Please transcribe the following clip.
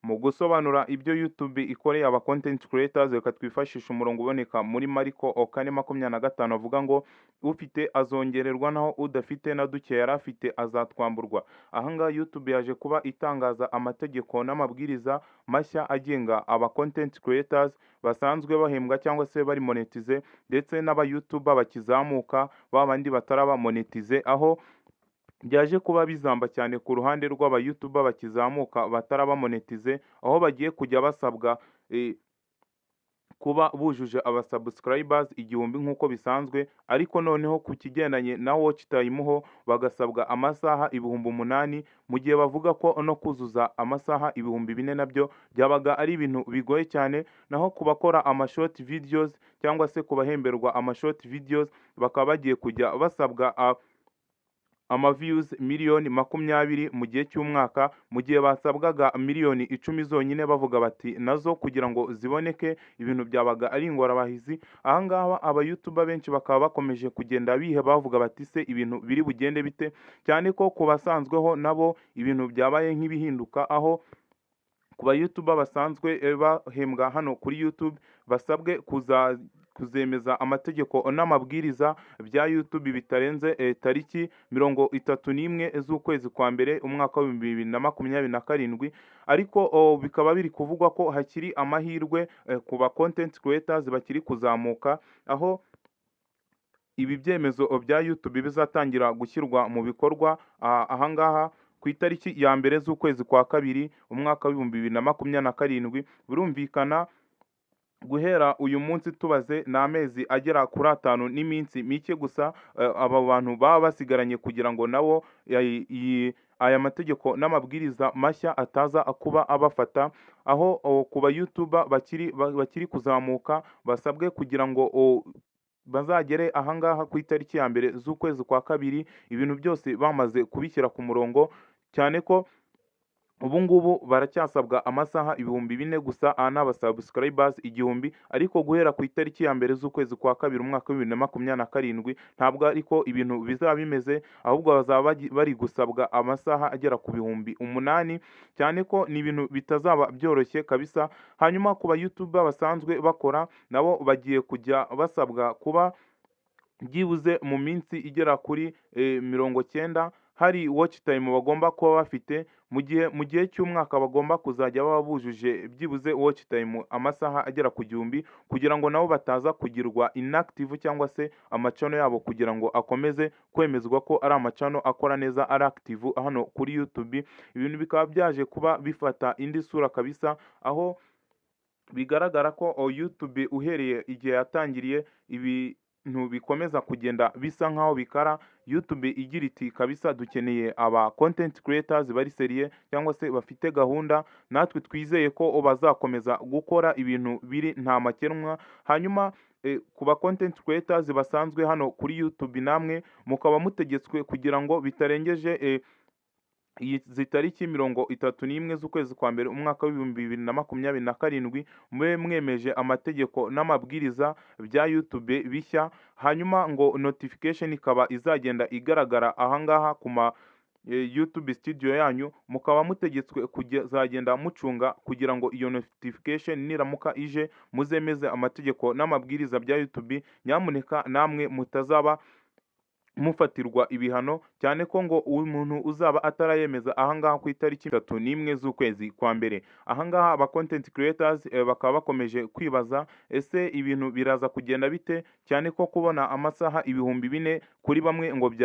Mu gusobanura ibyo YouTube ikoreye aba content creators, reka twifashishe umurongo uboneka muri Mariko 4:25, avuga ngo: "Ufite azongererwa, naho udafite na duke yari afite azatwamburwa." Ahangaha YouTube yaje kuba itangaza amategeko n'amabwiriza mashya agenga aba content creators basanzwe bahembwa cyangwa se bari monetize, ndetse n'aba YouTuber bakizamuka, ba bandi bataraba monetize, aho byaje kuba bizamba cyane ku ruhande rw'aba YouTuber bakizamuka bataraba monetize, aho bagiye kujya basabwa kuba bujuje aba subscribers 1000 nk'uko bisanzwe, ariko noneho ku kigendanye na watch time ho bagasabwa amasaha 8000, mu gihe bavuga ko no kuzuza amasaha 4000 nabyo byabaga ari ibintu bigoye cyane. Naho ku bakora ama short videos cyangwa se ku bahemberwa ama short videos, bakaba bagiye kujya basabwa ama views miliyoni 20 mu gihe cy'umwaka, mu gihe basabwaga miliyoni 10 zonyine, bavuga bati nazo kugira ngo ziboneke ibintu byabaga ari ingorabahizi. Ahangaha aba YouTuber benshi bakaba bakomeje kugenda biheba, bavuga bati: "Se ibintu biri bugende bite?" Cyane ko ku basanzweho nabo ibintu byabaye nk'ibihinduka, aho ku ba YouTuber basanzwe bahembwa hano kuri YouTube basabwe kuza kuzemeza amategeko n'amabwiriza bya YouTube bitarenze tariki 31 z'ukwezi kwa mbere umwaka wa 2027. Ariko bikaba biri kuvugwa ko hakiri amahirwe ku ba content creators bakiri kuzamuka, aho ibi byemezo bya YouTube bizatangira gushyirwa mu bikorwa ahangaha ku itariki ya 1 z'ukwezi kwa kabiri umwaka wa 2027. Birumvikana, guhera uyu munsi tubaze ni amezi agera kuri 5 n'iminsi mike gusa aba bantu baba basigaranye kugira ngo nabo aya mategeko n'amabwiriza mashya ataza kuba abafata, aho ku ba YouTuber bakiri kuzamuka basabwe kugira ngo bazagere ahangaha ku itariki ya 1 z'ukwezi kwa kabiri ibintu byose bamaze kubishyira ku murongo, cyane ko ubu ngubu baracyasabwa amasaha 4000 gusa n'aba subscribers 1000. Ariko guhera ku itariki ya 1 z'ukwezi kwa kabiri umwaka wa 2027 ntabwo ariko ibintu bizaba bimeze, ahubwo bazaba bari gusabwa amasaha agera ku 8000, cyane ko ni ibintu bitazaba byoroshye kabisa. Hanyuma ku ba YouTuber basanzwe bakora, nabo bagiye kujya basabwa kuba byibuze mu minsi igera kuri 90 hari watch time bagomba kuba bafite, mu gihe cy'umwaka bagomba kuzajya baba bujuje byibuze watch time amasaha agera ku 1000, kugira ngo nabo bataza kugirwa inactive, cyangwa se ama channel yabo kugira ngo akomeze kwemezwa ko ari ama channel akora neza, ari active hano kuri YouTube. Ibintu bikaba byaje kuba bifata indi sura kabisa, aho bigaragara ko YouTube uhereye igihe yatangiriye ibintu bikomeza kugenda bisa nkaho bikara. YouTube igira iti: "Kabisa dukeneye aba content creators bari sérieux cyangwa se bafite gahunda, natwe twizeye ko bazakomeza gukora ibintu biri nta makemwa." Hanyuma ku ba content creators basanzwe hano kuri YouTube, namwe mukaba mutegetswe kugira ngo bitarengeje izi tariki 31 z'ukwezi kwa mbere umwaka wa 2027 mube mwemeje amategeko n'amabwiriza bya YouTube bishya. Hanyuma ngo notification ikaba izagenda igaragara ahangaha ku ma YouTube Studio yanyu, mukaba mutegetswe kuzagenda mucunga kugira ngo iyo notification niramuka ije muzemeze amategeko n'amabwiriza bya YouTube. Nyamuneka namwe mutazaba mufatirwa ibihano, cyane ko ngo umuntu uzaba atarayemeza ahangaha ku itariki 31 z'ukwezi kwa mbere. Ahangaha aba content creators bakaba bakomeje kwibaza: ese ibintu biraza kugenda bite? Cyane ko kubona amasaha 4000 kuri bamwe ngo bya